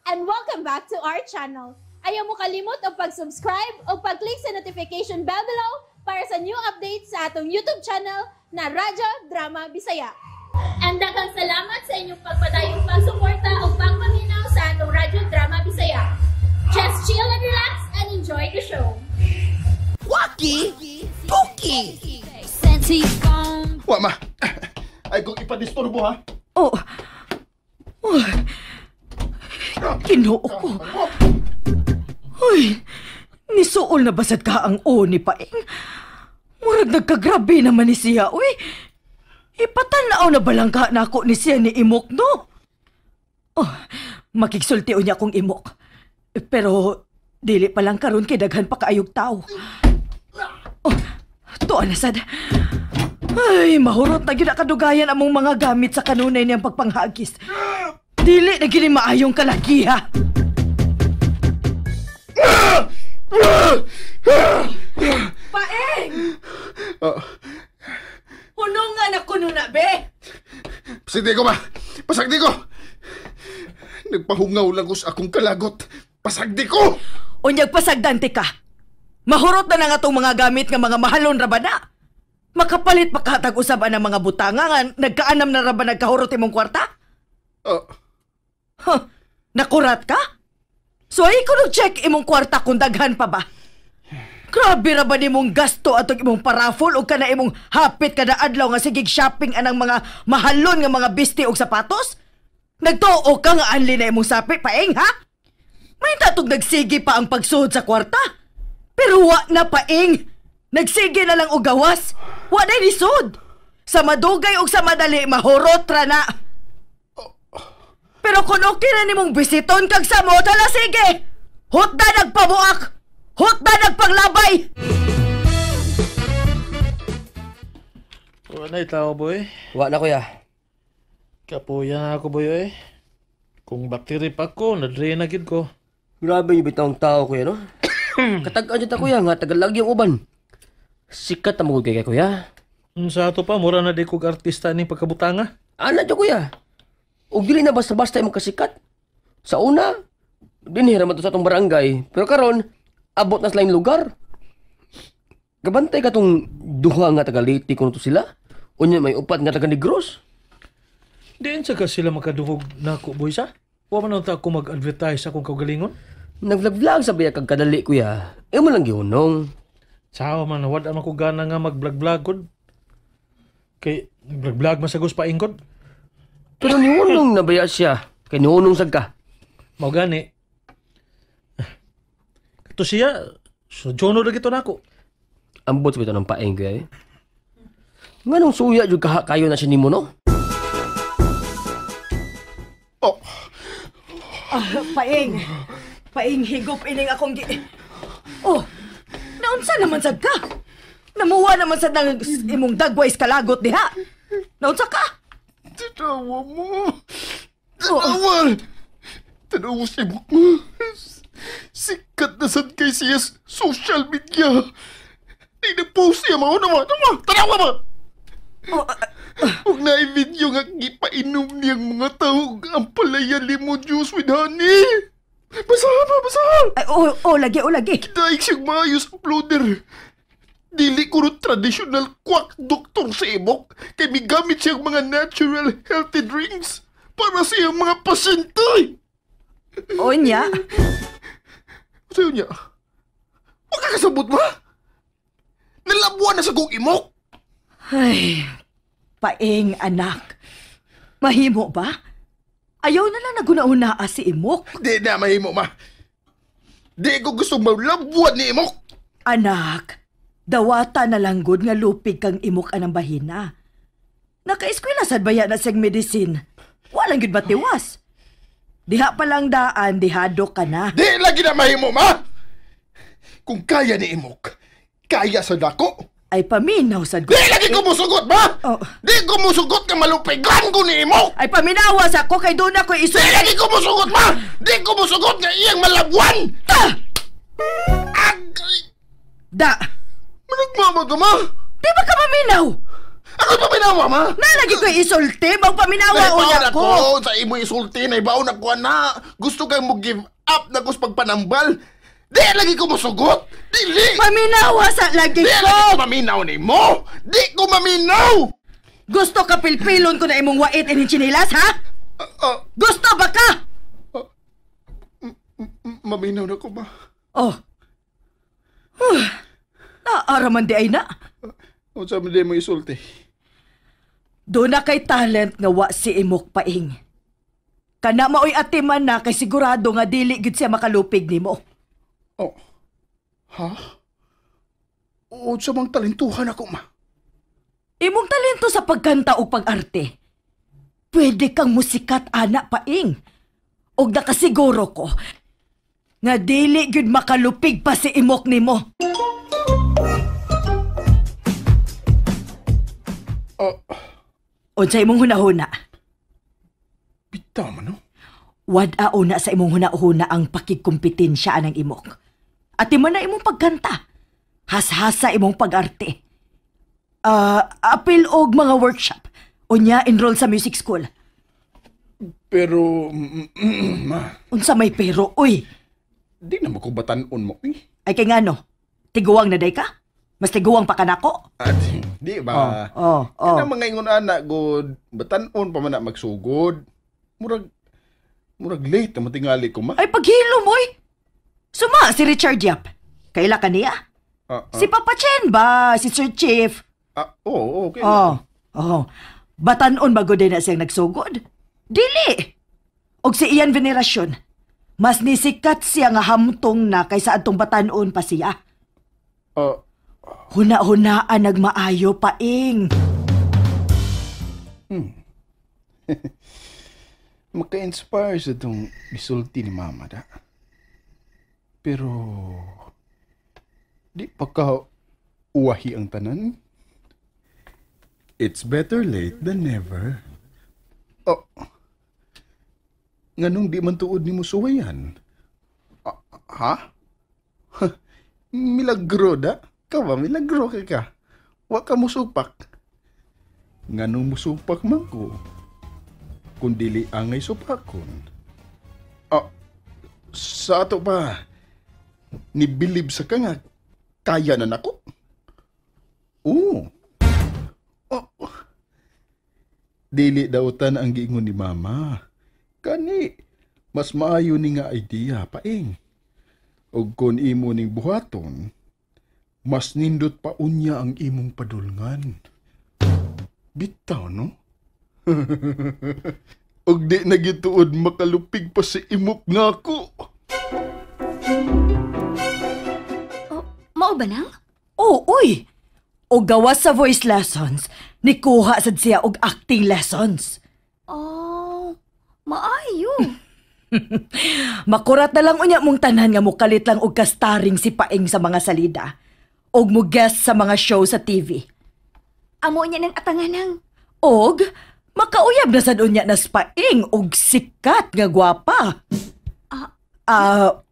And welcome back to our channel. Ayaw mo kalimot og pag-subscribe o pag-click sa notification bell below para sa new updates sa atong YouTube channel na Radyo Drama Bisaya. And daghang salamat sa inyong pagpadayong pagsuporta o pagpaminaw sa atong Radyo Drama Bisaya. Just chill and relax and enjoy the show. Waki! Tuki! Sent to your phone. Wa ma. Ay kung ipadisturbo ha. Oh. Oh. Ginoo ko. Uy, nisuol na basad ka ang o ni Paeng. Murag nagkagrabe naman ni siya, uy. Ipatanaw na balang ka na ako ni siya ni Imok, no? Oh, makigsulti niya akong Imok. Pero, dili pa lang karon kay daghan pa kaayog tao. Oh, tuwa na sad. Ay, mahurot na gyud na kadugayan among mga gamit sa kanunay niyang pagpanghagis. Dili na gini maayong kalakiha. Paeng! Oh, Hunungan ako nuna, be! Pasagdi ko ma. Pasagdi ko. Nagpahungaw lang ko sa akong kalagot. Pasagdi ko. Unyag pasagdante ka. Mahurot na nga itong mga gamit nga mga mahalon ra ba na? Makapalit pa katag usab ang mga butanga nga nagkaanam na ra ba nagkahurot imong kwarta? Oh, Huh, nakurat ka? So ay ko check imong kwarta kung daghan pa ba? Grabe ra ba nimong gasto atong imong parafol o kana imong hapit kada adlaw nga sigig shopping anang mga mahalon nga mga bisti og sapatos? Nagtuo ka nga anli na imong sapi paeng ha? May tatog nagsige pa ang pagsuhod sa kwarta. Pero wa na paeng. Nagsige na lang og gawas. Wa na nisod. Sa madugay og sa madali mahurot ra na. Pero kung okay na nimong bisiton kag samot, hala sige! Hutda nagpabuak! Hutda nagpanglabay! Wala na itaw, boy. Wa na kuya. Kapuya na ako, boy, eh. Kung bakteri pa ko, nadrain na gid ko. Grabe yung bitawang tao kuya, no? Katag-an dyan ta kuya, nga tagalag yung uban. Sikat na magugay kay kuya. Sa ato pa, mura na di kog artista ni pagkabutanga. Ana dyan kuya. Ug dili na basta-basta imong kasikat. Sa una, dinhira man to sa atong barangay. Pero karon, abot na sa laing lugar. Gabantay ka tong duha nga taga-Leyte kuno to sila. Unya may upat nga taga Negros. Diin sa ka sila makadungog nako, boy, sa? Wa man ta ako mag-advertise akong kaugalingon. Nag-vlog-vlog sa biya kag kadali kuya. Imo lang gihunong. Sawa man, wala man ko gana nga mag-vlog-vlog gud. Kay vlog-vlog man sa gus paingkod. Pero nihunong na baya siya. Kay nihunong sad ka. Mao gani. Kato siya, so Jono lagi to nako. Ambot sa bitaw ng paeng kuya eh. Nganong suya jud kaha kayo na siya nimo no? Oh, Ah, paeng. Paeng higop ining akong gi... Oh, naunsa naman sad ka? Namuha naman sad ng imong dagway sa kalagot diha. Naunsa ka? Tanawa mo. Tanawa. Tanawa si Imok mo. Sikat na sad kay siya sa social media. Di na-post siya mo. Tanawa, tanawa. Tanawa ba? Oh, Huwag na i-video nga gipainom niyang mga tao ang palaya lemon juice with honey. Basahan ba, basahan. Ay, oh, oh, lagi, oh, lagi. Daig siyang maayos uploader. Dili ko ro traditional quack doktor sa Imok kay migamit siyang mga natural healthy drinks para sa iyang mga pasyente. O niya. Sayo niya, huwag ka kasabot ba? Nalabuan na sa kong Imok. Ay, paeng anak. Mahimo ba? Ayaw na lang naguna-una si Imok. Di na mahimo ma. Di ko gusto malabuan ni Imok. Anak, dawata na lang gud nga lupig kang Imok anang bahina. Nakaeskwela sad baya na siyang medicine. Walang gud batiwas. Diha pa lang daan, dihado ka na. Di lagi na mahimo ma. Kung kaya ni Imok, kaya sa dako. Ay paminaw sad ko. Di lagi ko musugot ba? Oh. Di ko musugot nga malupigan ko ni Imok. Ay paminawas ako kay doon ako Di isulti. lagi ko musugot ba? Di ko musugot nga iyang malabuan. Ta! Agay! Da! Managmama ka ma! Di ba ka maminaw? Ako paminawa, ma! Nalagi ko isulti, magpaminawa unya ko. Sa imo isulti, naibaon ako na. Gusto kang mo give up na kus pagpanambal. Di lagi ko musugot! Dili! Paminawa sa lagi Di ko! lagi ko maminaw ni mo! Di ko maminaw! Gusto ka pilpilon ko na imong wait ining tsinilas, ha? Gusto ba ka? Maminaw na ko ba? Oh. Naaraman di ay na. Unsa man di mo isulti? Doon na kay talent nga wa si imok paing. Kana maoy atiman na kay sigurado nga dili gid siya makalupig nimo. Oh. Ha? Unsa mang talentuhan ako ma? Imong talento sa pagkanta o pag-arte. Pwede kang musikat ana paing. Og nakasiguro ko nga dili gyud makalupig pa si imok nimo. Oh. Unsa imong hunahuna? Bitaw man, no? Wad-a una sa imong hunahuna ang pakigkompetensya anang imok. Ati man na imong pagkanta. Hashasa imong pag-arte. Apil og mga workshop. Unya, enroll sa music school. Pero, ma... Unsa may pero, uy! Di na makubatan-on mo, eh. Ay, kay ngano? Tiguang na day ka? Mas tiguang pa ka nako? At, di ba? Oh. Kanang mga ingon ana, god, batan-on pa man na magsugod. Murag late na matingali ko, ma. Ay, paghilom, oy! Suma, si Richard Yap. Kaila ka niya? Si Papa Chen ba? Si Sir Chief? Oo, okay. Oh. Batan-on ba god na siyang nagsugod? Dili! Og si Ian Veneracion, mas nisikat siya nga hamtong na kaysa atong batan-on pa siya. Huna-hunaan nagmaayo paing. Maka-inspire sa itong gisulti ni Mama da. Pero di pa ka uwahi ang tanan. It's better late than never. Oh. Nganong di man tuod ni mo suwayan? Ha? Milagro da? Ka ba? Milagro ka. Wa ka musupak. Nganong musupak man ko? Kung dili angay supakon. Sa ato pa, nibilib sa ka nga, kaya na nako. Oo. Oh. Dili dautan ang giingon ni Mama. Kani, mas maayo ni nga idea, paing. Og kon imo ning buhaton, mas nindot pa unya ang imong padulngan. Bitaw, no? Og di nagituod makalupig pa si imok nga ako. Oh, mao ba nang? Oh, uy! Og gawas sa voice lessons, nikuha sad siya og acting lessons. Oh, maayo. Makurat na lang unya mong tanan nga mukalit lang og kastaring si Paing sa mga salida. Og mo guest sa mga show sa TV. Amo niya ng atanganang. Og makauyab na sad unya na Paing og sikat nga gwapa.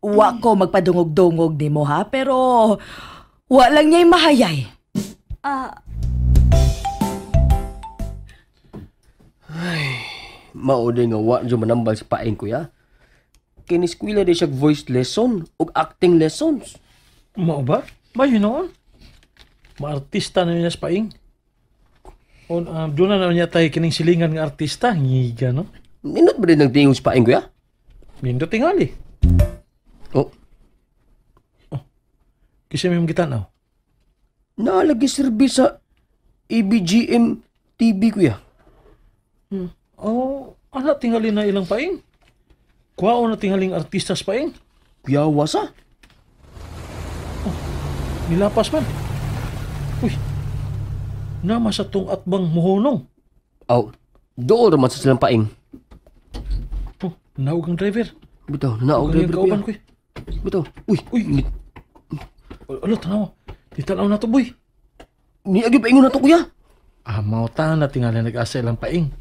Wa ko magpadungog-dungog nimo ha, pero wa lang niya'y mahayay. Ay, mao din nga wa jud manambal sa Paing kuya. Kay niskwela di siya voice lesson ug acting lessons. Mao ba? Mayo noon. Maartista na niya sa Paing. Doon na niya tayo kining silingan ng artista. Ngiga, no? Nindot ba din nagtingog sa Paing, kuya? Nindot tingali. Oh. Oh. Kasi may mga tanaw. Naalagi service sa ABGM TV, kuya. Oh, ana tingali na ilang Paing. Kuwao na tingaling artista sa Paing. Kuya, wasa. Oh, nilapas man. Uy, nama sa tong atbang muhonong. Aw, doon raman sa silang Paing. Oh, naog ang driver. Bitaw, naog Huwag driver, kauban, kuya. kuya. Bitaw, uy, uy. Ano, tanaw. Di tanaw na to, boy. Niagi paingon na to, kuya. Ah, mauta na tingali nag-asa ilang Paing.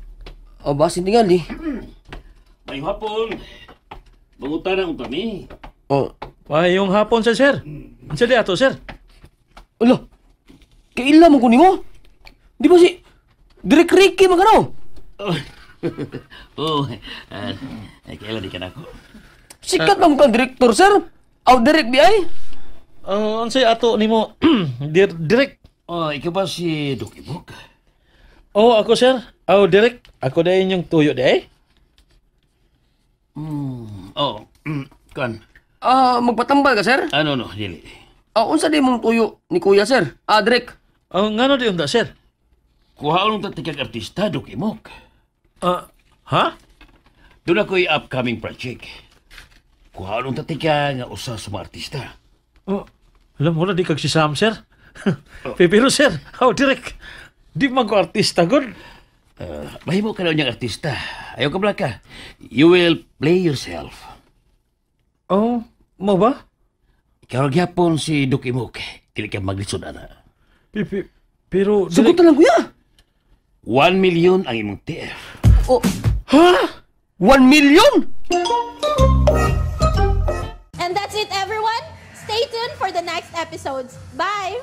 Oh, basin tingali. Mayong hapon. Mangutan na kami. Oh. Mayong hapon, sir, sir. Ang sali ato, sir. Ala, kaila mo kunin mo? Di ba si Direk Ricky man kano. Oh, kailan di ka na ako? Sikat man kang direktor, sir. Aw, direk di ay. Oh, unsay ato nimo direct? Oh, ikaw ba si Doc Ibok? Oh, ako sir. Oh, direct. Ako dahil inyong tuyo di ay. Oh, kuan. Ah, magpatambal ka, sir? Ano no, dili. Ah, unsa di mong tuyo ni kuya, sir? Ah, direk. Oh, ngano di unta, sir? Kuhaon ta tikag artista, Doc Imok. Ah, ha? Doon ako'y upcoming project. Kuhaon ta tika nga usa sa mga artista. Oh, alam mo na di kag si Sam, sir. Pero sir, oh, direct. Di man ko artista, god. Mahimo ka na niyang artista. Ayaw ka blaka. You will play yourself. Oh, mo ba? Ikaw gyapon si Doc Imok. Dili ka maglisod ana. Pero, Sugot na lang, kuya. 1 million ang imong TF. Oh. Ha? 1 million? And that's it, everyone. Stay tuned for the next episodes. Bye!